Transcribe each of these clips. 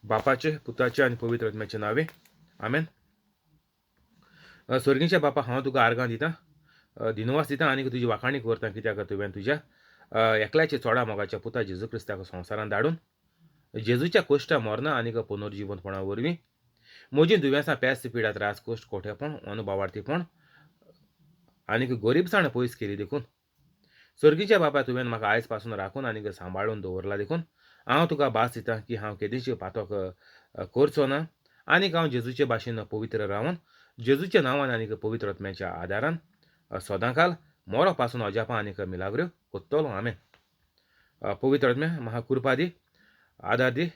बापाचे, पुताचे आनी पवित्र आत्म्याचे नावे, आमेन. स्वर्गीच्या बापा, हांव तुका आर्गां दितां, दिनवास दितां आनी तुजी वाखाणी करता, कित्याक तुवें तुज्या एकल्याचे चोडा मोगाच्या पुता जेजू क्रिस्ताक संवसारांत धाडून जेजूच्या कोश्टा मरना आनी पुनर्जिवंतपणा वरवीं म्हजीं दुयेंसां, पेस्त, पिडा, त्रास, कोश्ट, कोठेपण, अनुभवार्थीपण आनी गोरीबसाण पयस केली देखून सर्गीच्या बापा तुवें म्हाका आयज पासून राखून आनी सांबाळून दवरला देखून हांव तुका भास दितां की हांव केदींच पातक करचो ना आनीक हांव जेजूचे भाशेन पवित्र रावन जेजूच्या नांवान आनीक पवित्र आत्म्याच्या आदारान सदांकाल मोरो पासून अजापां आनीक मिलाग्र्यो कोत्तलो. आमेन. पवित्र आत्म्या म्हाका कृपा दी, आदार दी,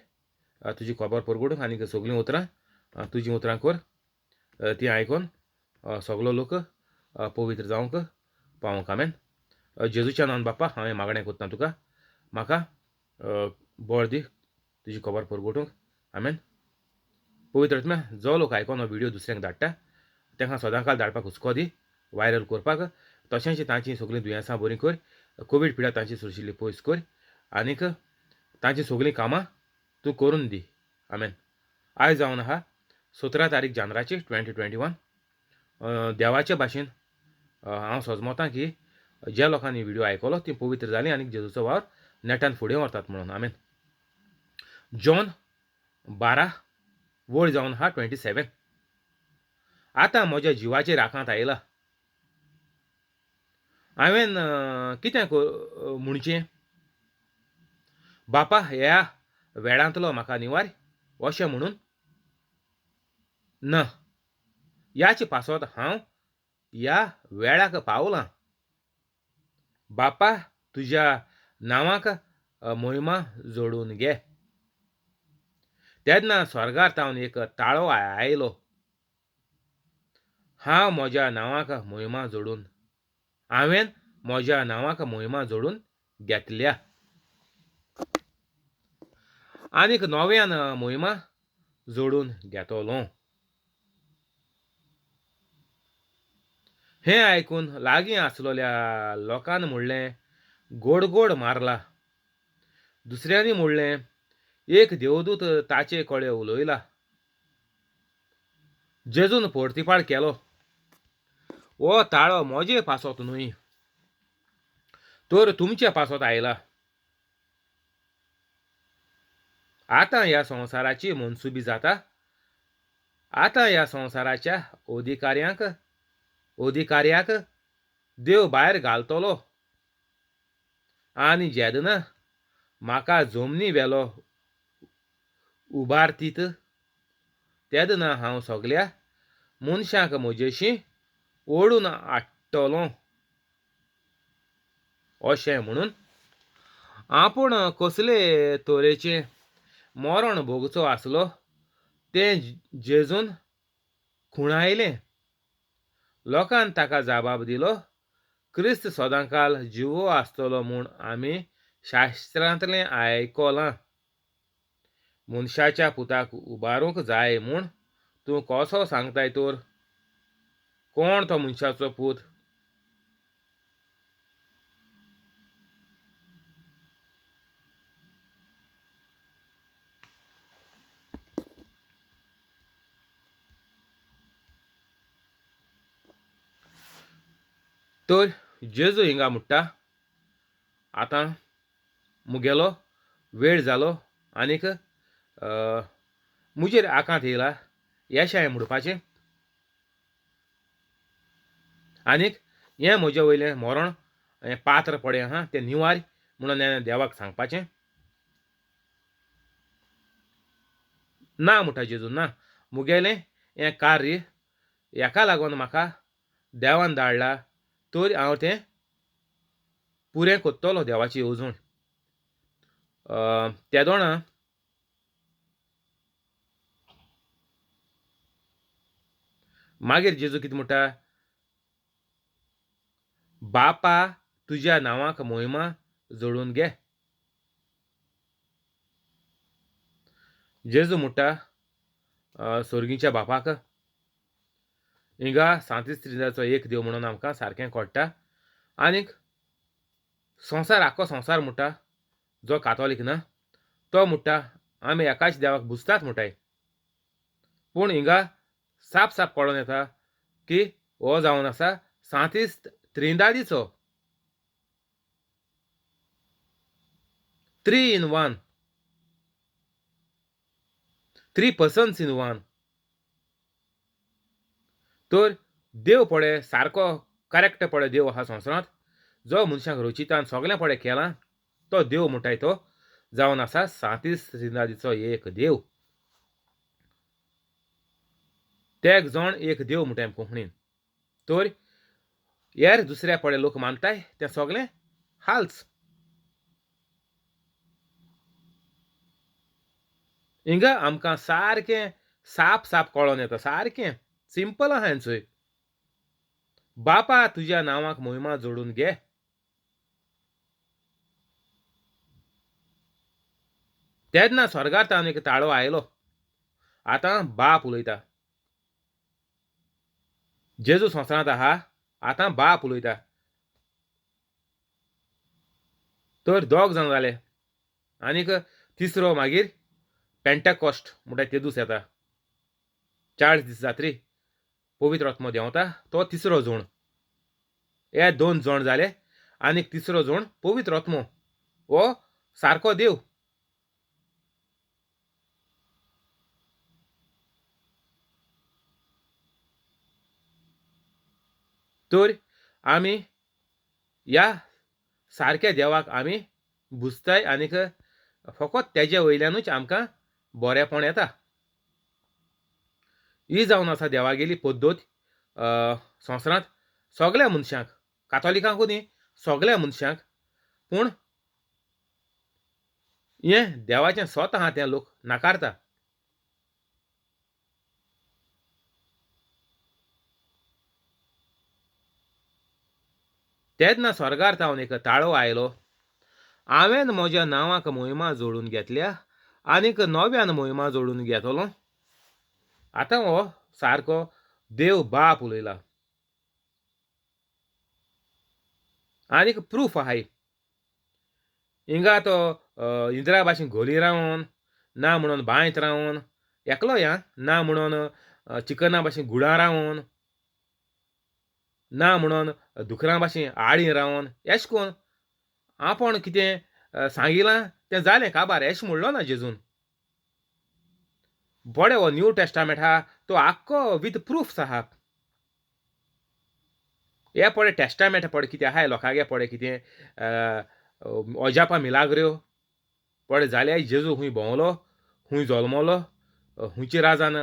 तुजी खबर परगडूंक आनीक सगळीं उतरां तुजीं उतरां कर, तीं आयकून सगलो लोक पवित्र जावंक पावोंक. आमेन. जेजूच्या नांवान बाप्पा हांवें मागणें कोत्ता तुका, म्हाका बळ दी तुजी खबर परगटूंक. आमेन. पवित्र आत्म्या जो लोक आयकोन हो व्हिडियो दुसऱ्यांक धाडटा तांकां सदांकाल धाडपाक हुस्को दी, व्हायरल करपाक, तशेंच तांची सगळीं दुयेंसां बरीं कर, कोवीड पिडा तांची सोंशिल्ली पयस कर आनीक तांची सगळीं कामां तूं करून दी. आमेन. आयज जावन आहा 17 तारीख जानेराची 2021. देवाचे भाशेन हांव सजमतां की ज्या लोकांनी व्हिडियो आयकलो ती पवित्र जाली आनी जेजूचो वावर नेटान फुडें व्हरतात म्हणून. आमेन. जॉन 12 वळ जावन आहा 27. आतां म्हज्या जिवाचेर आकांत आयला, हांवें कितें म्हणचें? बापा ह्या वेळांतलो म्हाका निवार अशें म्हणून ना, ह्याच पासत हांव ह्या वेळाक पावलां. बापा तुज्या नांवाक मोहिमा जोडून घे. तेन्ना स्वर्गार तावन एक ताळो आयलो, हांव म्हज्या नांवाक मोहिमा जोडून, हांवें म्हज्या नांवाक मोहिमा जोडून घेतल्या आनीक नव्यान मोहिमा जोडून घेतलो. हें आयकून लागीं आसलेल्या लोकान म्हणलें, गोड गोड मारला. दुसऱ्यांनी म्हणलें, एक देवदूत ताचे कडेन उलयला. जेजून परतिपाळ केलो, हो ताळो म्हजे पासत न्हय तर तुमचे पासत आयला. आतां ह्या संवसाराची मनसुबी जाता, आतां ह्या संवसाराच्या अधिकाऱ्याक देव भायर घालतलो आनी जेदना म्हाका जमनी वेलो उबारतीत तेदना हांव सगल्या मनशांक म्हजेशी ओडून हाडटलो. अशें म्हणून आपूण कसले तरेचें मरण भोगचो आसलो तें जेजून खुणायलें. लोकान ताका जबाब दिलो, क्रिस्त सदांकाल जिवो आसतलो म्हूण आमी शास्त्रांतलें आयकलां. मनशाच्या पुताक उबारूंक जाय म्हूण तूं कसो सांगताय तर? कोण तो मनशाचो पूत? तर जेजू हिंगा म्हणटा, आतां मुगेलो वेळ जालो आनीक म्हजेर आकांत येयला येशें म्हणपाचें आनीक हें म्हजे वयलें मरण हें पात्र पडे आहा तें निवार म्हणून देवाक सांगपाचें ना म्हणटा जेजू, ना मुगेलें हें कार्य हेका लागून म्हाका देवान धाडला तर हांव तें पुरें कोत्तलो देवाची येवजण. तेदोणा मागीर जेजू कितें म्हणटा, बापा तुज्या नांवाक मोहिमा जोडून घे. जेजू म्हणटा सोर्गीच्या बापाक, हिंगा सांतीस त्रिजाचो एक देव म्हणून आमकां सारकें कळटा. आनीक संवसार आख्खो संवसार म्हणटा, जो कातोलीक ना तो म्हणटा आमी एकाच देवाक भुजतात म्हणटाय. पूण हिंगा साप साप कळोन येता की हो जावन आसा सांतीस्त त्रिंदादीचो, 3 in 1, 3 persons in 1. तर देव पळय सारको करेक्ट पळय देव आसा संवसारांत, जो मनशांक रचितान सगळें पळय केलां तो देव म्हणटाय तो जावन आसा सांतीस्त त्रिंदादीचो एक देव. ते जण एक देव म्हणटाय आमी कोंकणीन. तर हेर दुसऱ्या पळय लोक मानताय तें सगळें हाल्स. हिंगा आमकां सारकें साप साप कळोन येता, सारकें सिंपल आहा हेंचोय. बापा तुज्या नांवाक मोहिमा जोडून घे. तेन्ना स्वर्गार तावन एक ताळो आयलो. आतां बाप उलयता. जेजू संवसारांत आहा, आतां बाप उलयता. तर दोग जाण जाले आनीक तिसरो मागीर पेंटाकॉस्ट म्हणटा ते दीस येता, 40 दीस जात्री पवित्र आत्मो देंवता, तो तिसरो जण. हे 2 जण जाले आनीक तिसरो जण पवित्र आत्मो, हो सारको देव. तर आमी ह्या सारक्या देवाक आमी भुजताय आनीक फकत तेजे वयल्यानूच आमकां बरेंपण येता. ही जावन आसा देवागेली पद्दत संवसारांत सगळ्या मनशांक, कातोलिकांकूय न्ही, सगळ्या मनशांक. पूण हें देवाचें सत आहा तें लोक नाकारता. तेन्ना स्वर्गार तावन एक ताळो आयलो, हांवें म्हज्या नांवाक मोहिमा जोडून घेतल्या आनीक नव्यान मोहिमा जोडून घेतलो. आतां हो सारको देव बाप उलयला आनीक प्रूफ आहाय. हिंगा तो इंदिरा भाशेन घोली रावन ना म्हणून बांयत रावन एकलो या ना म्हणून चिकना भाशेन गुडां रावन ना म्हणून दुकरां भाशेन आळी रावन एश कोन आपूण कितें सांगिलां तें जालें काबार एश म्हणलो ना जेजून. बरें हो न्यू टेस्टामेंट आहा तो आख्खो विथ प्रूफ्स आहा. हे पळय टेस्टामेंट पळय कितें आहाय लोकांगे पळय कितें अजापां मिलाग्र्यो पळय जाल्यार जेजू खूंय भोंवलो, खूंय जल्मलो, खुंयच्या राजान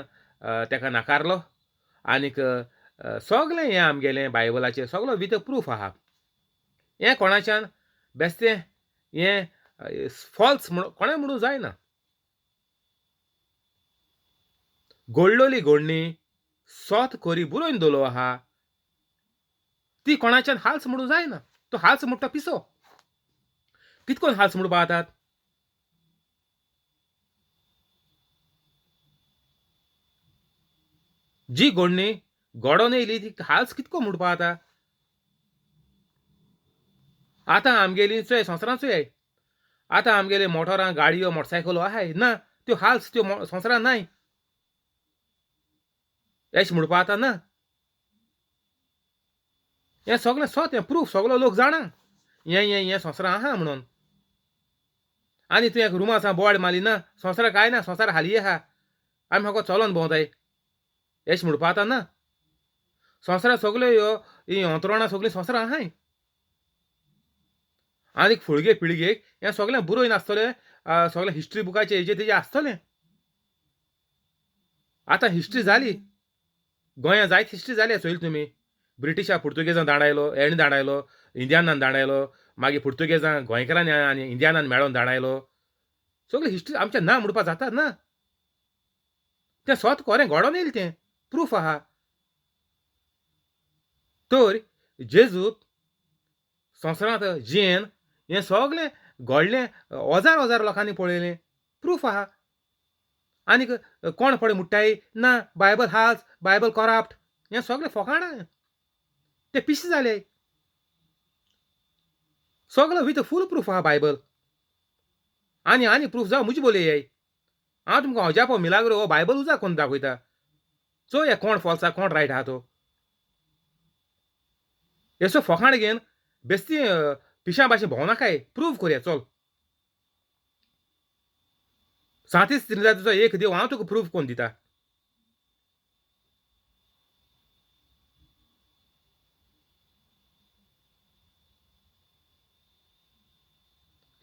तेका नाकारलो आनीक सगळें हें आमगेलें बायबलाचें सगळो विथ प्रूफ आहा. हें कोणाच्यान बेस्तें हें फॉल्स म्हण कोणें म्हणूंक जायना. घडलोली घडणी सोत खोरी बरोवन दवरलो आहा ती कोणाच्यान हाल्स म्हणूंक जायना. तो हाल्स म्हणटा पिसो. कितकोन हाल्स म्हणपा जातात? जी घडणी घडोवन येयली ती हाल्स कितको म्हणपा जाता? आतां आमगेली चोय संवसारांत चोय आतां आमगेले मोटरां गाडयो मोटरसायकलो आहाय ना त्यो हाल्स त्यो संवसारांत नाय एश म्हणपा आतां ना. हें सगळें सत, हें प्रूफ सगळो लोक जाणा हें हें हें संवसारांत आहा म्हणून. आनी तुवें एक रुमा आसा बोवाळ मारली ना संवसार कांय ना, संवसार हाली आहा आमी फकत चलोन भोंवताय एश म्हणपा आतां ना. संवसारांत सगल्यो ह्यो हीं यंत्रणां सगळीं संवसारांत आहाय आनीक फुडगे पिळगेक हें सगळें बरोवन आसतलें, सगळें हिस्ट्री बुकाचें हेजें तेजें आसतलें. आतां हिस्ट्री जाली गोंयांत जायत हिस्ट्री जाली चोयली तुमी. ब्रिटिशा पुर्तुगेजान दांडायलो, हेणी दांडायलो, इंडियनान दांडायलो, मागीर पुर्तुगेजान गोंयकारांनी आनी इंडियनान मेळोन दांडायलो. सगळी हिस्ट्री आमच्या ना म्हणपा जाता ना. तें सोत कोरें घडोवन येयलें तें प्रूफ आहा. तर जेजू संवसारांत जियेन हें सगळें घडलें हजार हजार लोकांनी पळयलें, प्रूफ आहा. आनीक कोण पळय म्हणटाय ना बायबल हाल्स बायबल करप्ट, हें सगळें फोकाणां, ते पिशे जाले. सगळो विथ फूल प्रूफ आहा बायबल. आनी आनी प्रूफ जावं म्हजी बोलयाय. हांव तुमकां अजापो मिलाग्रो हो बायबल उजा कोन्न दाखयता. चोया कोण फॉल्स आहा कोण रायट आहा तो. येसो फोखाण घेवन बेस्ती पिशां भाशेन भोंवनाकाय, प्रूव करया चल. सांतीस त्रिनिदादीचो एक देव हांव तुका प्रूव कोन्न दिता.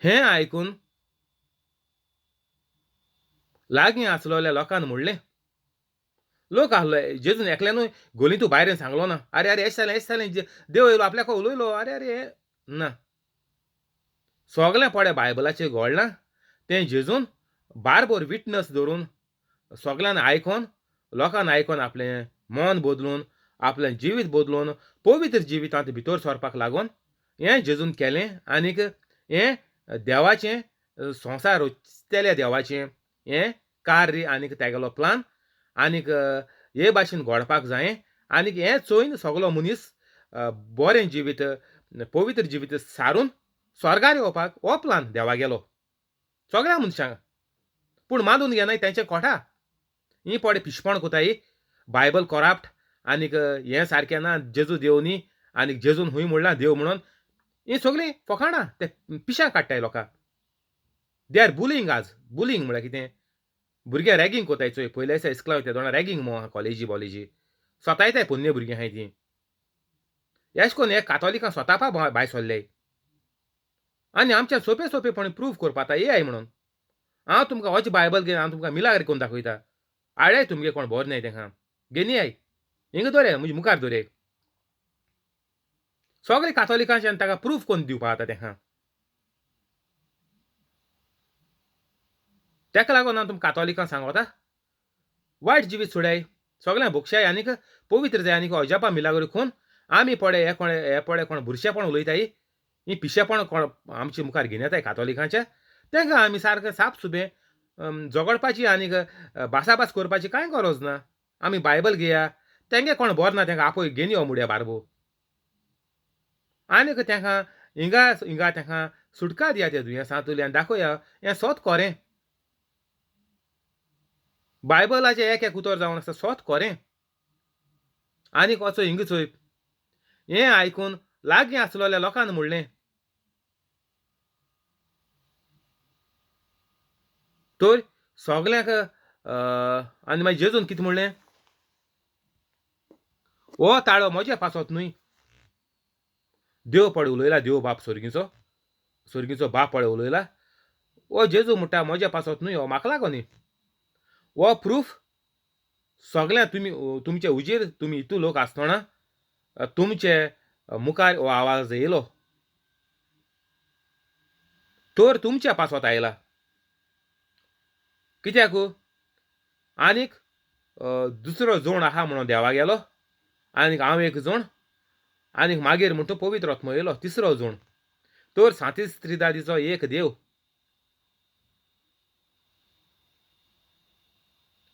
हें आयकून लागीं आसलेल्या लोकान म्हणलें, लोक आहलो जेजून एकल्यानूय गोली तूं भायर सांगलो ना, आरे आरे एश जालें एश जालें, देव येयलो आपल्याक उलयलो, आरे आरे ना. सगळें पडे बायबलाचेर घडलां तें जेजून बारबोर विटनस धरून सगळ्यान आयकोन लोकान आयकोन आपलें मन बदलून आपलें जिवीत बदलून पवित्र जिवितांत भितर सरपाक लागून हें जेजून केलें. आनीक हें देवाचें संवसार रचतल्या देवाचें हें कार्य आनीक तेगेलो प्लान आनीक हे भाशेन घडपाक जाय. आनीक हें चोयन सगलो मनीस बरें जिवीत पवित्र जिवीत सारून स्वर्गार येवपाक हो प्लान देवा गेलो सगळ्या मनशांक. पूण मानून घेनाय तेंचे कोठा ही पडे पिशपण कोताय, बायबल कोराप्ट आनीक हें सारकें ना, जेजू देव न्ही आनीक जेजून हुंय म्हणलां देव म्हणून, ही सगळीं फकाणां ते पिशां काडटाय लोकांक. They are bullying. आज बुलिंग म्हळ्यार कितें, भुरग्यां रॅगिंग कोताय चोय, पयल्या दिसा इस्कुलां वयता दोणा रॅगिंग मो आहा कॉलेजी बॉलेजी स्वतायताय पोन्ने भुरगीं आहाय तीं. एश कोन्न हे कातोलिकां स्वतापा भायर सरले आनी आमच्या सोंपे सोंपेपणी प्रूव करपा आतां ए I म्हणून. हांव तुमकां होच बायबल घेवन हांव तुमकां मिलाग्र करून दाखयता. आळे तुमगे कोण बरो न्हय तेंकां घेनी I हिंगा दवरे म्हजे मुखार दवरे. सगळे कातोलिकांच्यान ताका प्रूफ करून दिवपा जाता तेंकां. तेका लागून हांव तुमकां कातोलिकांक सांगता वायट जिवीत सोडाय, सगळ्यांक भोगशाय आनीक पवित्र जाय आनीक अजापा मिलाग्रो खून आमी पडे हे कोण हे पडे कोण बुरशेपण उलयताय ही पिशेपण कोण आमचे मुखार घेवन येताय कातोलिकांचे, तेंकां आमी सारकें साप सुबें झगडपाची आनीक भासाभास करपाची कांय गरज ना. आमी बायबल घेया, तेंगे कोण बरो ना तेंकां आपोय घेवन यो मुड्या बारबो आनीक तेंकां हिंगा हिंगा तेंकां सुटका दिया त्या दुयेंसांतल्यान दाखोवया हें सोत कोरें. बायबलाचें एक एक उतर जावन आसा सोत कोरें. आनीक वचो हिंगा चोय. हें आयकून लागीं आसलेल्या लोकान म्हणलें, तर सगल्यांक आनी मागीर जेजून कितें म्हणलें, हो ताळो म्हजे पासत न्हय, देव पळय उलयला, देव बाप सोर्गीचो, सोर्गीचो बाप पळय उलयला, हो जेजू म्हणटा म्हज्या पासत न्हय, हो म्हाका लागून न्ही. हो प्रूफ सगळ्या तुमी तुमचे उजेर तुमी इतू लोक आसतना तुमचे मुखार हो आवाज येयलो तर तुमच्या पासत आयला. कित्याक आनीक दुसरो जोण आहा म्हणून देवा गेलो आनीक हांव एक जोण आनीक मागीर म्हणटा पवित्र आत्मो येयलो तिसरो जोण. तर सांतीस त्रिदादीचो एक देव,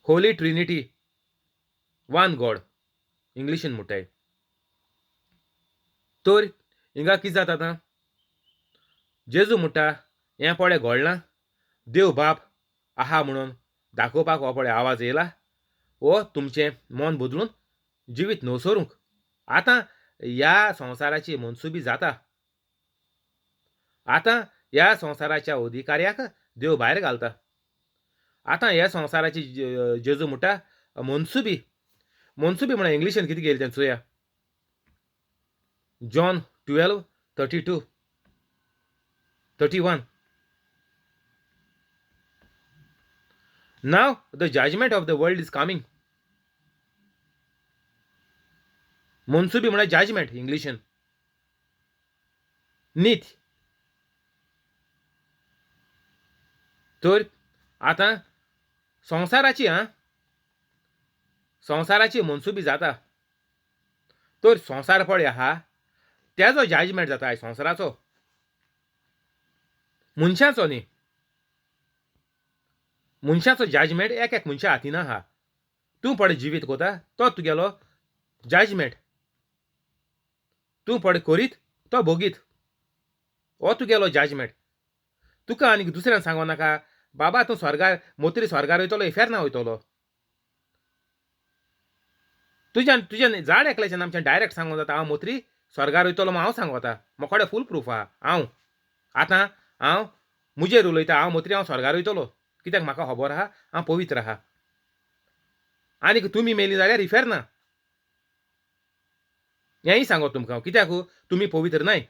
होली ट्रिनिटी वन गॉड इंग्लिशीन म्हणटाय. तर हिंगा कितें जाता आतां, जेजू म्हणटा हें पळय घडलां, देव बाप आहा म्हणून दाखोवपाक हो पळय आवाज येयला, हो तुमचें मन बदलून जिवीत नवसरूंक आतां ह्या संवसाराची मनसुबी जाता. आतां ह्या संवसाराच्या अधिकाऱ्याक देव भायर घालता. आतां ह्या संवसाराची जेजू म्हणटा मनसुबी. मनसुबी म्हणल्यार इंग्लिशीन कितें गेलें तें चोया. John 12:32 31. Now the judgment of the world is coming. मनसुबी म्हळ्यार जजमेंट इंग्लिशीन, नीत. तर आतां संवसाराची संवसाराची मनसुबी जाता. तर संवसार पळय आहा तेजो जजमेंट जाता संवसाराचो, मनशाचो न्ही. मनशाचो जजमेंट एक एक मनशा हातीन आहा. तूं पळय जिवीत कोता तो तुगेलो जजमेंट, तूं पळय करीत तो भोगीत, हो तुगेलो जजमेंट. तुका आनीक दुसऱ्यान सांगो नाका बाबा तूं स्वर्गार मोत्री स्वर्गार वयतलो इफेर्ना वयतलो तुज्यान तुज्यान जाण एकल्याच्यान आमच्यान डायरेक्ट सांगूंक जाता हांव मोत्री स्वर्गार वयतलो म्हूण हांव सांगता मोकोडे फूल प्रूफ आहा. हांव आतां हांव मुजेर उलयता, हांव मोत्री हांव स्वर्गार वयतलो कित्याक म्हाका खबर आहा हांव पवित्र आहा. आनीक तुमी मेली जाल्यार इफेर्ना, हेंय सांगत तुमकां हांव, कित्याक तुमी पवित्र न्हय.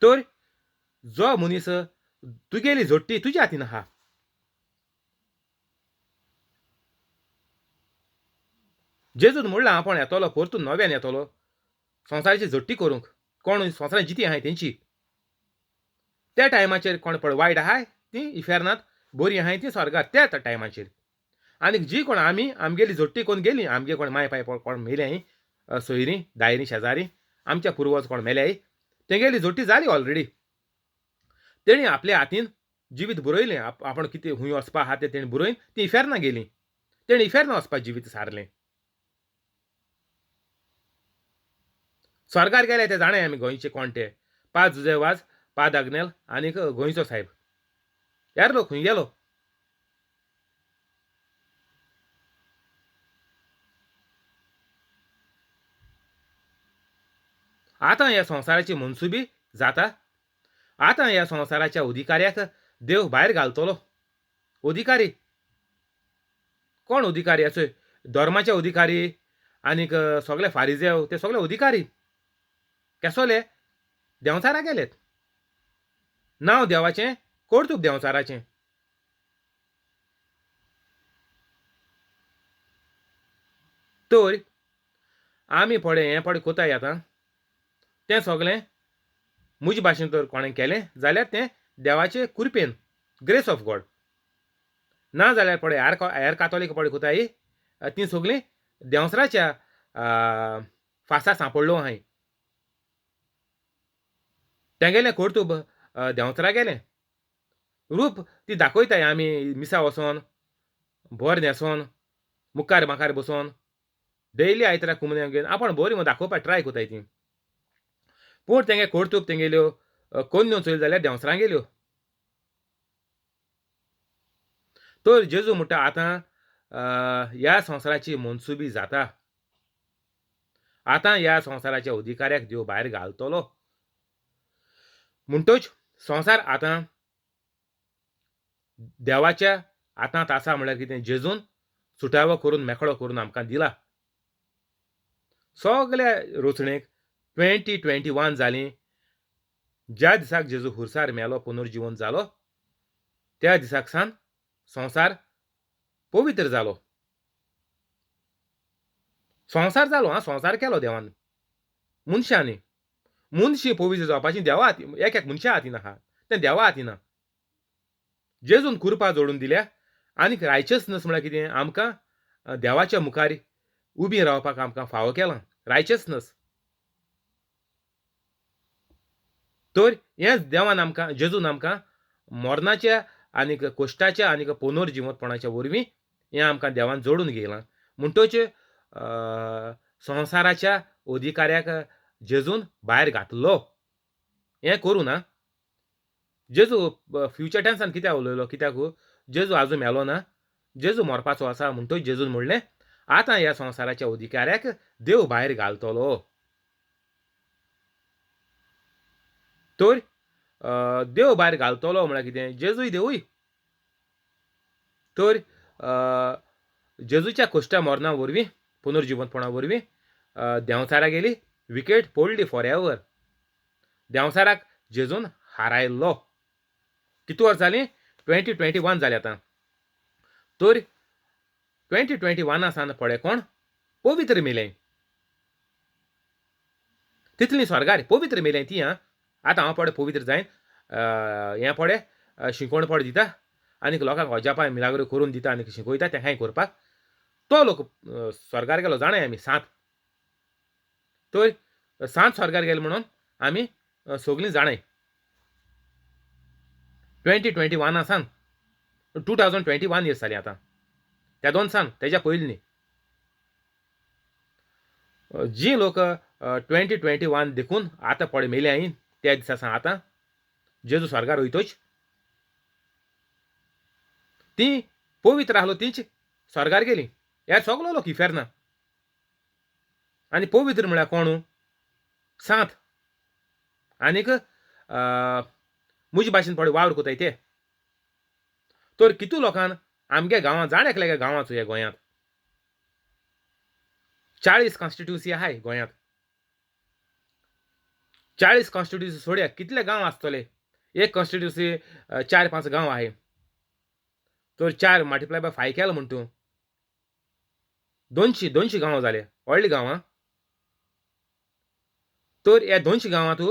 तर जो मनीस तुगेली जोडटी तुज्या हातीन आहा, जेजून म्हणलां हांव पण येतलो परतून नव्यान येतलो संवसाराची जोडटी करूंक, कोण संवसारान जिती आहाय तेंची. त्या टायमाचेर कोण पळय वायट आहाय ती इफेर्नात, बरी आहाय ती स्वर्गार त्या टायमाचेर. आनीक जी कोण आमी आमगेली जोडटी कोण गेली, आमगे कोण माय पाय कोण मेल्याय, सोयरीं दायरीं शेजारी आमच्या पुर्वज कोण मेल्याय, तेंगेली जोडटी जाली ऑलरेडी. तेणी आपल्या हातीन जिवीत बरयलें, आपण कितें खूंय वचपा आहा तें तेणी बरयन ती इफेर्ना गेली, तेणी इफेर्ना वचपा जिवीत सारलें. स्वर्गार गेले ते जाणाय आमी गोंयचे कोण ते, पा जुजे वाज, पा दागनेल आनीक गोंयचो साहेब. यार लोक खंय गेलो? आतां ह्या संवसाराची मनसुबी जाता, आतां ह्या संवसाराच्या अधिकाऱ्याक देव भायर घालतलो. अधिकारी कोण? अधिकारी अशे धर्माचे अधिकारी आनीक सगळे फारिजेव, ते सगळे अधिकारी केसोले देंवचारा गेलेत. नांव देवाचें, कर्तूब देंवचाराचें. तर आमी पळय हें पळय कोताय आतां तें सगळें म्हजे भाशेन तर कोणें केलें जाल्यार तें देवाचे कृपेन, ग्रेस ऑफ गॉड. ना जाल्यार पळय हेर कातोलीक पळय कोताय तीं सगळीं देंवचाराच्या फासा सांपडलो आहाय. तेंगेलें कर्तूब देंवचारा गेलें रूप ती दाखयताय आमी मिसा वचोन भर न्हेसोन मुखार माखार बसोन डेली आयतारा कुमन्याक घेवन आपण बरी म्हूण दाखोवपाक ट्राय कोताय ती. पूण तेंगे कर्तूब तेंगेल्यो कोन्न्यो चोयल्यो जाल्यार देंवचारां गेल्यो. तर जेजू म्हणटा आतां ह्या संवसाराची मनसुबी जाता, आतां ह्या संवसाराच्या अधिकाऱ्याक देव भायर घालतलो. म्हणटच संवसार आतां देवाच्या हातांत आसा म्हणल्यार कितें, जेजून सुटावो करून मेकळो करून आमकां दिला. सगल्या रचणेक 2021 जालीं, ज्या दिसाक जेजू खुर्सार मेलो पुनर्जिवन जालो त्या दिसाक सान संवसार पवित्र जालो. संवसार जालो आं, संवसार केलो देवान मनशांनी. मनशी पवित्र जावपाची देवा हाती, एक एक मनशा हातीन आहा तें देवा हातीन. जेजून कुरपा जोडून दिल्या आनीक रायचसनस म्हळ्यार कितें, आमकां देवाच्या मुखार उबी रावपाक आमकां फावो केलां रायचसनस. तर हेंच देवान आमकां जेजून आमकां मरणाच्या आनीक कोश्टाच्या आनीक पुनर्जिवंतपणाच्या वरवीं हें आमकां देवान जोडून घेयलां. म्हणटच संवसाराच्या अधिकाऱ्याक जेजून भायर घातलो. हें करूं ना जेजू फ्युचर टेन्सान कित्याक उलयलो, कित्याक जेजू आजून मेलो ना, जेजू मरपाचो आसा. म्हणटच जेजून म्हणलें आतां ह्या संवसाराच्या अधिकाऱ्याक देव भायर घालतलो. तर देव भायर घालतलो म्हळ्यार कितें, जेजूय देवूय. तर जेजूच्या कोश्टा मरणा वरवीं पुनर्जिवंतपणा वरवीं देंवचारा गेली विकेट पडली फॉर एवर. देंवचाराक जेजून हारायल्लो. कितू वर्स जालीं, 2021 जालीं आतां. तर 2021 सान पळय कोण पवित्र मेलें तितलीं स्वर्गार पवित्र मेलें ती. आं आतां हांव पळय पवित्र जायन हें पळय शिकोवण पळय दिता आनीक लोकांक अजापां मिलाग्रो करून दिता आनीक शिकयता तें कांय करपाक. तो लोक स्वर्गार गेलो जाणाय आमी सांत. तर सांत स्वर्गार गेले म्हणून आमी सगळीं जाणाय. 2021 सान 2021 इयर्स जालीं आतां, त्या दोन सान तेज्या पयलीं न्ही. जी लोक 2021 देखून आतां पळय मेले हांवें त्या दिसा सान आतां जेजू स्वर्गार वयतोच ती पवित्र आहलो तीच स्वर्गार गेली. हे सगलो लोक इफेर्ना. आनी पवित्र म्हळ्यार कोण? सांत आनीक म्हजे भाशेन पळय वावर कोताय ते. तर कितू लोकान आमगे गांवांत जाण एकल्या गांवांत ह्या गोंयांत 40 कॉन्स्टिट्युन्सी आहाय गोंयांत. 40 कॉन्स्टिट्युन्सी सोडया कितले गांव आसतले? एक कॉन्स्टिट्युन्सी 4-5 गांव आहाय. तर 4 मल्टिप्लाय बाय 5 केलो म्हण तूं 200 गांव जाले, व्हडले गांव. तर ह्या 200 गांवांत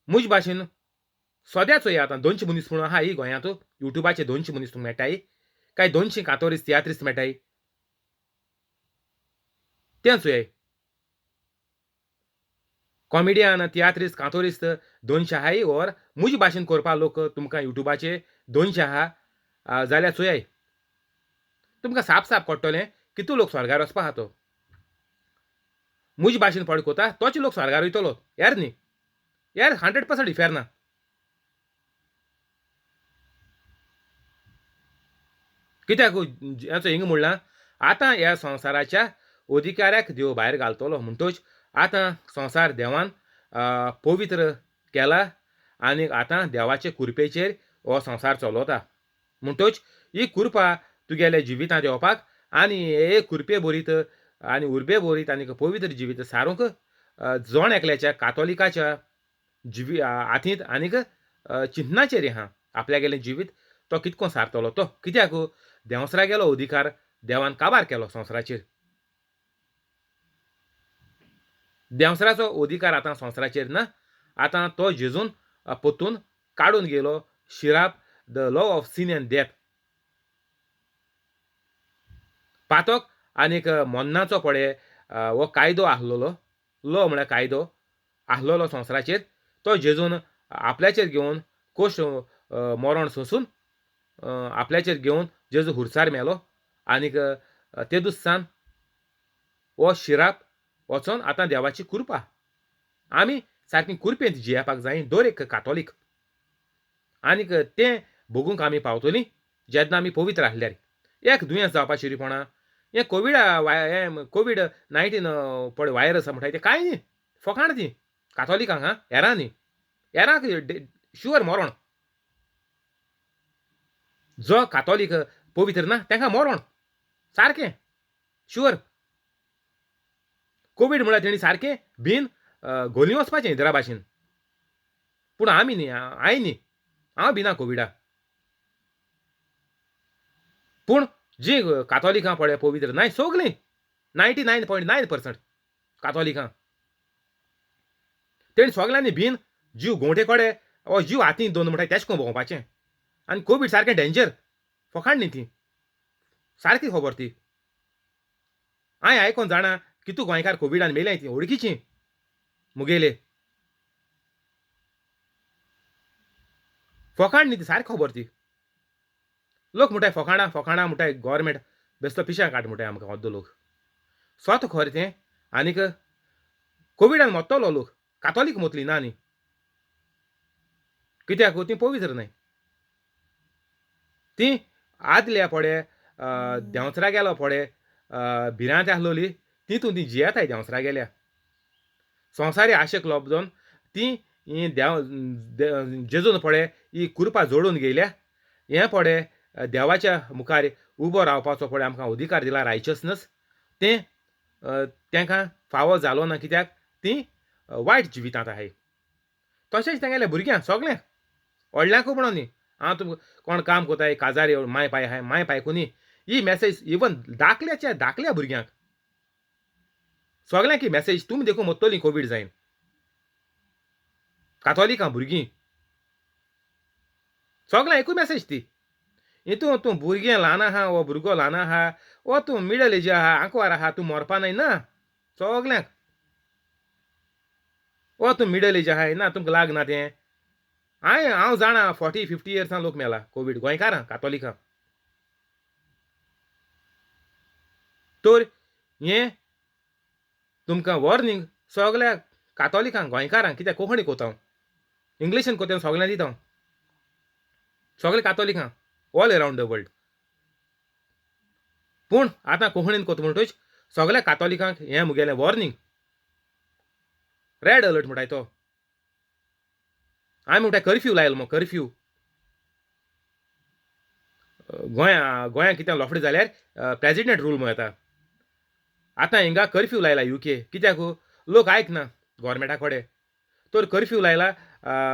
म्हजे भाशेन सद्याच चोया आतां 200 मनीस म्हणून आहाय गोंयांत. युट्यूबाचे 200 मनीस तुमकां मेळटाय काय 200 कातोरीस तियात्रीस मेळटाय तें चोयाय. कॉमेडियन तियात्रीस कातोरीस्त 200 आहाय ओर म्हजे भाशेन करपा लोक तुमकां युट्यूबाचे 200 आहा जाल्यार चोयाय तुमकां साप साप कळटलें कितू लोक स्वर्गार वचपा आहा. तो म्हजे भाशेन पळय कोता तोच लोक स्वर्गार वयतलो, हेर न्ही, हेर 100% इफेर ना. कित्याक हेचो हिंगा म्हणलां आतां ह्या संवसाराच्या अधिकाऱ्याक देव भायर घालतलो. म्हणटोच आतां संवसार देवान पवित्र केला आनी आतां देवाचे कृपेचेर हो संवसार चलता. म्हणटोच ही कृपा तुगेल्या जिवितांत येवपाक आनी हे कृपे भरीत आनी उर्बे भरीत आनी पवित्र जिवीत सारूंक जण एकल्याच्या कातोलिकाच्या जिवी हातींत आनीक चिंतनाचेर आहा आपल्यागेलें जिवीत तो कितको सारतलो. तो कित्याक देंवसरा गेलो अधिकार देवान काबार केलो संवसाराचेर. देंवसराचो अधिकार आतां संवसाराचेर ना. आतां तो जेजून परतून काडून गेलो शिराप the law of sin and death. पातक आनीक मन्नाचो पळय हो कायदो आहलोलो, लॉ म्हळ्यार कायदो आहलोलो संवसाराचेर, तो जेजून आपल्याचेर घेवन कोश मरण सोंसून आपल्याचेर घेवन जेजू हुरसार मेलो आनीक ते दुसान हो शिराप वचोन आतां देवाची कृपा आमी सारकी कृपेंत जियेवपाक जाय दर एक कातोलीक. आनीक तें भोगूंक आमी पावतलीं जेन्ना आमी पवित्र आसल्यार. एक दुयेंस जावपा शिरीपणा हें कोविडा हें कोवीड-19 पळय व्हायरस म्हणटाय तें कांय न्ही, फकाण ती कातोलिकांक. हां, हेरां न्ही, हेरांक शुअर मरण. जो कातोलीक पवित्र ना तांकां मरण सारकें शुअर. कोवीड म्हळ्यार तेणी सारकें बीन गोली वचपाचें इंदिरा भाशेन. पूण आमी न्ही, हांवें न्ही, हांव भिना कोविडा. पूण जी कातोलिकां पळय पवित्र नाय सगलीं 99.9% कातोलिकां तेणी सगल्यांनी बीन जीव गोंवटे कडेन हो जीव हातीन दोन म्हणटा तेश कोन भोंवपाचें. आनी कोवीड सारकें डेंजर, फकाण न्ही ती, सारकी खबर ती. हांवें आयकोन जाणा कितू गोंयकार कोविडान मेल्याय ती वळखीची मुगेले. फकाण न्ही ती, सारकी खबर ती. लोक म्हणटाय फकाणां फकाणां म्हणटाय, गोवोरमेंट बेश्टो पिश्यां काड म्हणटाय आमकां अर्दो लोक. स्वत खरें तें. आनीक कोविडान मरतलो लोक, कातोलीक मरतली ना न्ही, कित्याक ती पवित्र न्हय. ती आदल्या पळे देंवचारा गेलो पळे भिरांत आसलोली तितून ती जियेताय देंवचारा गेल्या. संवसारी आशेक लोबजोन ती देव जेजून पळे ही कृपा जोडून गेल्या. हें पळे देवाच्या मुखार उबो रावपाचो पळय आमकां अधिकार दिला रायचसनस, तें तांकां फावो जालो ना कित्याक ती वायट जिवितांत आहाय. तशेंच तेंगेल्या भुरग्यांक सगळ्यांक व्हडल्यांकूय म्हणून न्ही. हांव तुमकां कोण काम कोताय काजारी माय पाय आहाय, माय पायकू न्ही ही मॅसेज इवन दाखल्याच्या दाखल्या भुरग्यांक सगळ्यांक ही मॅसेज तुमी देखून मरतलीं कोवीड जायन. कातोलिकां भुरगीं सगळ्यांक एकूय मॅसेज ती. हितून तूं भुरगें ल्हान आहा वो भुरगो ल्हान आहा वो तूं मिडल एज आहा आंकवार आहा तूं मरपा न्हय ना सगळ्यांक. वो तूं मिडल एज आहाय ना तुमकां लागना तें. हांवें हांव जाणा 40-50 इयर्सां लोक मेला कोवीड गोंयकारां कातोलिकां. तर हें तुमकां वॉर्निंग सगळ्या कातोलिकांक गोंयकारांक, कित्याक कोंकणी कोता हांव. इंग्लिशीन कोत्या सगळ्यांक दिता हांव, सगळे कातोलिकां ऑल अरावंड the world. पूण आतां कोंकणीन कोता म्हणटूच सगळ्या कातोलिकांक हें मुगेलें वॉर्निंग, रेड अलर्ट म्हणटाय तो. आमी म्हणटाय कर्फ्यू लायलो मग कर्फ्यू. गोंया गोंयांत कितें लफडें जाल्यार प्रेजिडेंट रूल म्हूण येता. आतां हिंगा कर्फ्यू लायला युके, कित्याक लोक आयकना गोवोरमेंटा कडेन. तर कर्फ्यू लायला,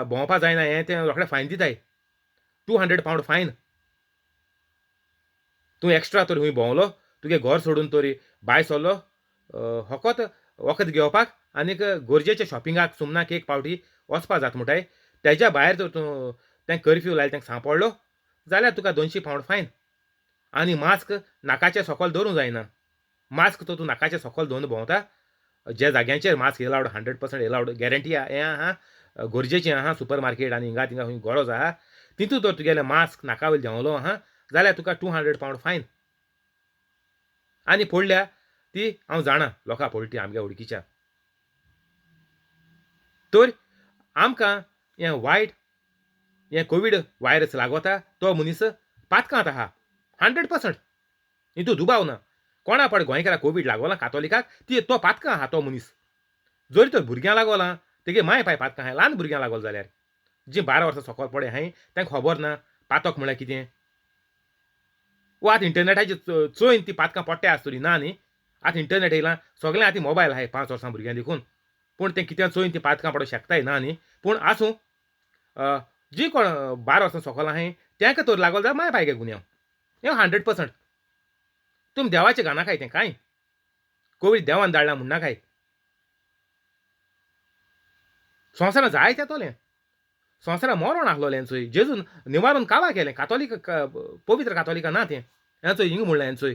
भोंवपा जायना हें तें, रोखडें फायन दिताय, 200 पावंड फायन. तूं एक्स्ट्रा तर खूंय भोंवलो, तुगे घर सोडून तरी भायर सरलो फकत वखद घेवपाक आनीक गरजेच्या शॉपिंगाक सुमनाक एक पावटी वचपा जाता म्हणटाय, तेज्या भायर तर तूं तें कर्फ्यू लायलें तांकां सांपडलो जाल्यार तुका 200 पावंड फायन. आनी मास्क नाकाच्या सकल दवरूंक जायना, मास्क तर तूं नाकाच्या सकल दवरून भोंवता ज्या जाग्यांचेर मास्क एलावड, 100% एलावड गॅरंटी हें आहा, गरजेचें आहा, सुपर मार्केट आनी हिंगा थिंगा खंय गरज आहा तितूंत तर तुगेलें मास्क नाका वयलें देंवलो आहा जाल्यार तुका 200 पावंड फायन. आनी पडल्या ती हांव जाणा लोकां पडली ती आमगे वळखीच्या. तर आमकां हें वायट हें कोवीड व्हायरस लागोता तो मनीस पातकांत आहा 100%, हितू दुबाव ना. कोणा पड गोंयकाराक कोवीड लागोला कातोलिकाक ती तो पातकां आहा तो मनीस. जरी तर भुरग्यां लागोला तेगे माय पाय पातकां आहाय, ल्हान भुरग्यां लागोल जाल्यार जी 12 वर्सां सकल पडे हांय तांकां खबर ना पातक म्हळ्यार कितें. वो आतां इंटरनेटाचेर चोयन ती पातकां पडटा आसतली ना न्ही, आतां इंटरनेट येयलां सगळें, आतां मोबायल आहाय 5 वर्सां भुरग्यां देखून, पूण तें कितें चोयन ती पातकां पडोवंक शकताय ना न्ही. पूण आसूं जी कोण 12 वर्सां सकल आहाय तांकां तर लागोल जाल्यार माय पायगे गुन्यांव, हें 100%. तुमी देवाचें घानाकाय तें कांय कोवीड देवान धाडला म्हणनाकाय. संवसारां जायते येतोलें, संवसारां मरोण आसलोलें चोय, जेजून निवारून कावा केलें, कातोलीक पवित्र कातोलिका ना तें हें चोय हिंग म्हणलें चोय,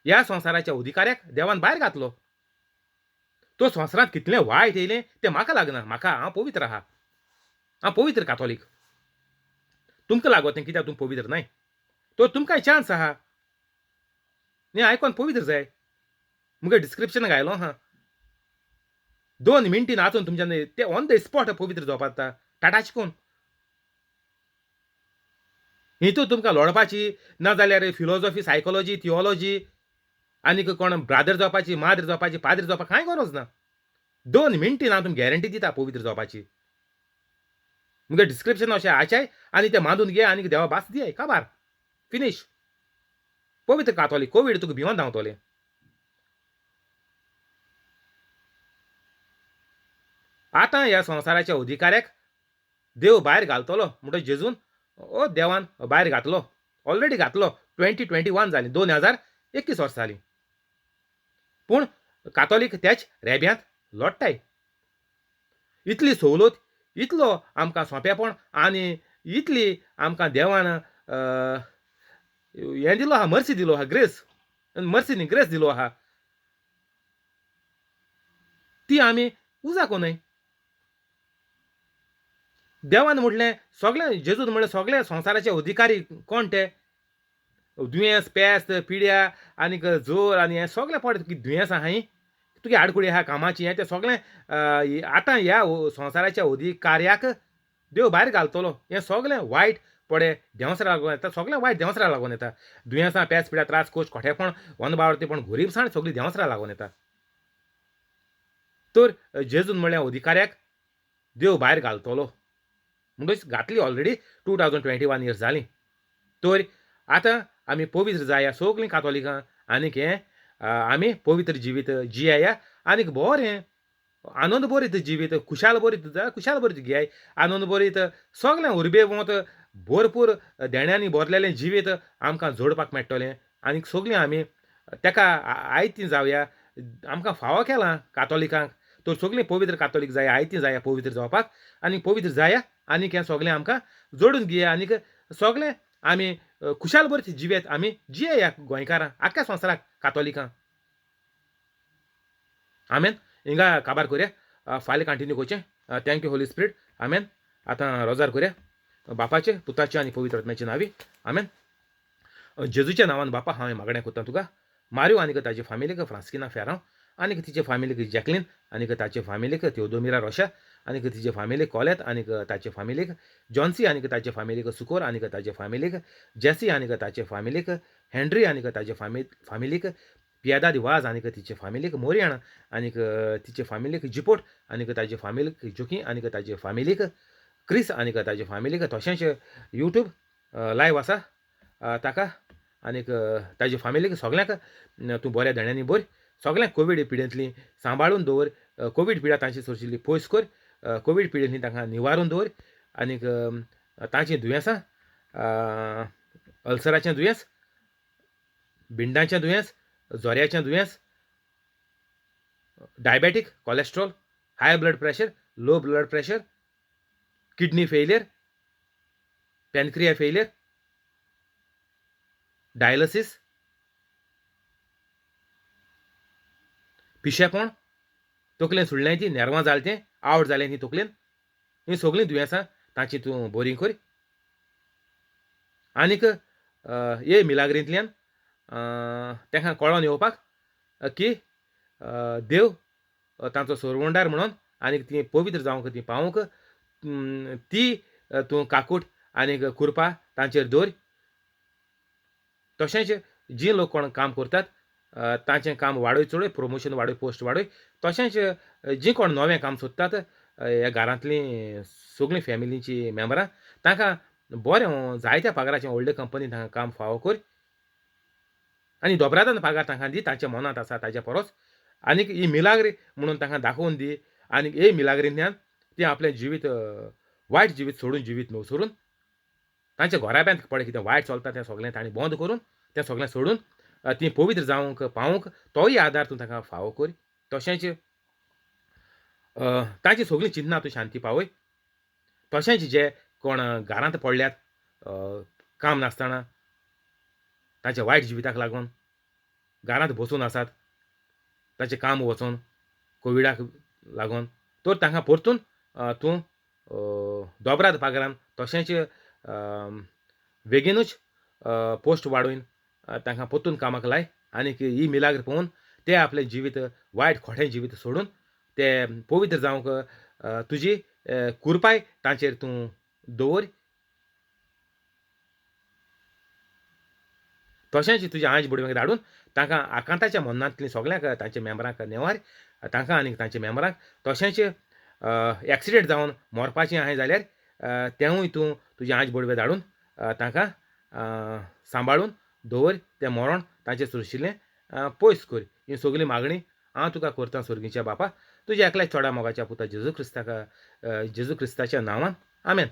ह्या संवसाराच्या अधिकाऱ्याक देवान भायर घातलो. तो संवसारांत कितलें वायट येयलें तें म्हाका लागना, म्हाका हांव पवित्र आहा, हांव पवित्र कातोलीक. तुमकां लागो तें कित्याक तुमी पवित्र न्हय, तो तुमकांय चान्स आहा न्ही आयकोन पवित्र जाय. मुगे डिस्क्रिप्शन घायलो आहा, 2 मिनटीन आसून तुमच्यान ते ऑन the spot पवित्र जावपा जाता टाटा शिकून. हितू तुमकां लढपाची ना जाल्यार फिलोजॉफी, सायकोलॉजी, थियोलॉजी आनीक कोण ब्रादर जावपाची, माद्र जावपाची, पाद्र जावपाक कांय गरज ना. 2 मिनटीन हांव तुमकां गॅरंटी दिता पवित्र जावपाची. मुगे डिस्क्रिप्शन अशें आचाय आनी तें मांदून घे आनी देवा भास दियाय काबार फिनीश. पवित्र कातोली कोवीड तुका भिवन धांवतोलें. आतां ह्या संवसाराच्या अधिकाऱ्याक देव भायर घालतलो म्हणटो जेजून ओ देवान भायर घातलो, ऑलरेडी घातलो. 2021 जालीं, 2021 वर्सां जालीं, पूण कातोलीक त्याच रेब्यांत लोट्टाय. इतली सवलत, इतलो आमकां सोंपेपण आनी इतली आमकां देवान हें दिलो आहा, मर्सी दिलो आहा, ग्रेस, मर्सी न्ही ग्रेस दिलो आहा, ती आमी उजाको न्हय. देवान म्हटलें सगळें, जेजून म्हणलें सगळे संवसाराचे अधिकारी कोण ते, दुयेंस, पेस्त, पिड्या आनीक जोर आनी हें सगळें पड दुयेंस आहाय, तुगे आडकुडी आहा कामाची, हें तें सगळें आतां ह्या संवसाराच्या अधिकाऱ्याक देव भायर घालतलो. हें सगळें वायट पडे देंवसरा लागून येता, सगळें वायट देंवसरा लागून येता. दुयेंसां, पेस, पिड्या, त्रास, कोश, खोटेपण, वनबावडतीपण, गोरीबसाण सगळी देंवसरा लागून येता. तर जेजून म्हणलें अधिकाऱ्याक देव भायर घालतलो म्हणटच घातली ऑलरेडी 2021 इयर्स जालीं. तर आतां आमी पवित्र जाया सगळीं कातोलिकां आनीक हें आमी पवित्र जिवीत जियेया आनीक बरें आनंद बरीत जिवीत, खुशाल बरीत जाय, खुशाल बरीत घेयाय, आनंद बरीत सगळें उर्बेवंत भरपूर देण्यांनी भरलेलें जिवीत आमकां जोडपाक मेळटलें. आनीक सगळीं आमी तेका आयतीं जावया, आमकां फावो केलां कातोलिकांक, तर सगळीं पवित्र कातोलीक जाया, आयतीं जाया पवित्र जावपाक आनी पवित्र जाया आनीक हें सगळें आमकां जोडून घेया आनीक सगळें आमी खुशाल बरीत जिवेत आमी जियेया गोंयकारां आख्ख्या संवसाराक कातोलिकां. आमेन. हिंगा काबार करया, फाल्यां कंटिन्यू करचें. Thank you Holi spirit. आमेन. आतां रोजार करया बापाचे, पुताचे आनी पवित्र आत्म्याचे नांवी. आमेन. जेजूच्या नांवान बापा हांवें मागणें करता तुका, मारियो आनीक ताजे फामिलीक फ्रांस्किना फेरांव आनीक तिचे फामिलीक जॅकलीन आनीक ताचे फामिलीक थियोदोमिरा रोशा आनीक तिजे फामिलीक, कॉलेत आनीक ताचे फामिलीक, जॉन्सी आनीक ताचे फामिलीक, सुकोर आनीक ताचे फामिलीक, जेसी आनीक ताचे फामिलीक, हेनरी आनीक ताचे फामिलीक, पियादाद वाज आनीक तिचे फामिलीक, मोरयाण आनीक तिचे फामिलीक, जिपोट आनीक ताचे फामिलीक, जोकी आनीक ताचे फामिलीक, क्रिस आनीक ताचे फामिलीक, तशेंच यूट्यूब लायव आसा ताका आनीक ताजे फामिलीक सगल्यांक तूं बऱ्या देण्यांनी भर. सगल्यांक कोवीड पिडेंतली सांबाळून दवर, कोवीड पिडा तांचे सोरशिल्ली पयस कर, कोवीड पिडेंतली तांकां निवारून दवर आनीक तांचीं दुयेंसां, अल्सराचें दुयेंस, बिंडांचें दुयेंस, जोऱ्याचें दुयेंस, diabetic, cholesterol, high blood pressure, low blood pressure, kidney failure, pancreas failure, dialysis, पिशेपण, तकलेन सुडलें ती, नेरवां जालें तें, आवट जालें ती तकलेन, हीं सगळीं दुयेंसां तांची तूं बरी कर. आनीक हे मिलाग्रींतल्यान तांकां कळोन येवपाक की देव तांचो सोरवंडार म्हणून आनीक ती पवित्र जावंक ती पावूंक ती तूं काकूट आनीक कृपा तांचेर दवर. तशेंच जी लोक कोण काम करतात तांचें काम वाडय चडय, प्रमोशन वाडय, पोस्ट वाडय. तशेंच जीं कोण नवें काम सोदतात ह्या घरांतलीं सगळीं फॅमिलीचीं मेंबरां तांकां बरें जायत्या पगाराचें व्हडले कंपनी तांकां काम फावो कर आनी दोबरादान पगार तांकां दी तांच्या मनांत आसा ताच्या परस. आनीक ही मिलाग्री म्हणून तांकां दाखोवन दी आनी हे मिलाग्रींतल्यान ती आपलें जिवीत वायट जिवीत सोडून जिवीत न्हू सोडून तांच्या घराब्यांत पळय कितें वायट चलता तें सगळें तांणी बंद करून तें सगळें सोडून तीं पवित्र जावंक पावूंक तोय आदार तूं तांकां फावो कर. तशेंच तांची सगळीं चिंतनां तूं शांती पावय. तशेंच जे कोण घरांत पडल्यात काम नासतना तांच्या वायट जिविताक लागून घरांत बसून आसात, ताचें काम वचोन कोविडाक लागून, तर तांकां परतून तूं दोबराद पगारान तशेंच बेगीनूच पोस्ट वाडोवन तांकां परतून कामाक लाय आनीक ही मिलाग्र पळोवन ते आपलें जिवीत वायट खोटें जिवीत सोडून ते पवित्र जावंक तुजी कुरपाय तांचेर तूं दवर. तशेंच तुज्या आंज बुडव्यांक धाडून तांकां आकांताच्या मनांतलीं सगल्यांक तांच्या मेंबरांक नेवार तांकां आनीक तांच्या मेंबरांक, तशेंच एक्सिडेंट जावन मरपाचें आहाय जाल्यार तेंवूय तूं तुजें आंज बुडवे धाडून तांकां सांबाळून दवर, तें मरण तांचें सुरशिल्लें पयस कर. ही सगळी मागणी हांव तुका करतां सोर्गीच्या बापा, तुज्या एकल्या चोडा मोगाच्या पुता जेजू क्रिस्ताच्या नांवान, आमेन.